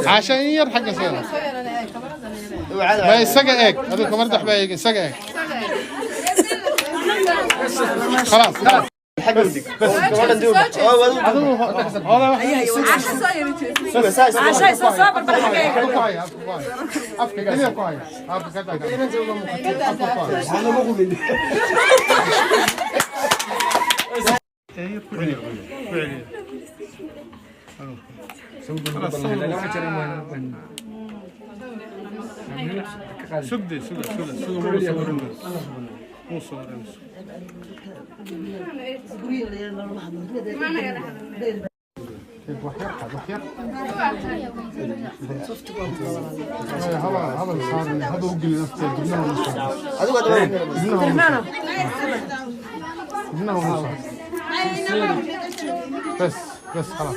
Caasha in yar xagga soo. Ma isaga eeg, adigu kamarada waxba eeg, isaga eeg. خلاص خلاص. بس adigu hooda Caashay soo soo barbar xaggayga. Ku haya, afka ku haya, afka kaliya ku haya, afka ka daa, afka ku haya. Ku celiya, ku celiya. خلاص. Sugdi, suga, suga, suga, muu sawirin, muu sawirin. Wax yar qaad, wax yar. Haba haba saarin, haba u geli nafteeda, dibnaha uma saar. Dibnaha uma saar. Dibnaha uma saar. بس بس خلاص.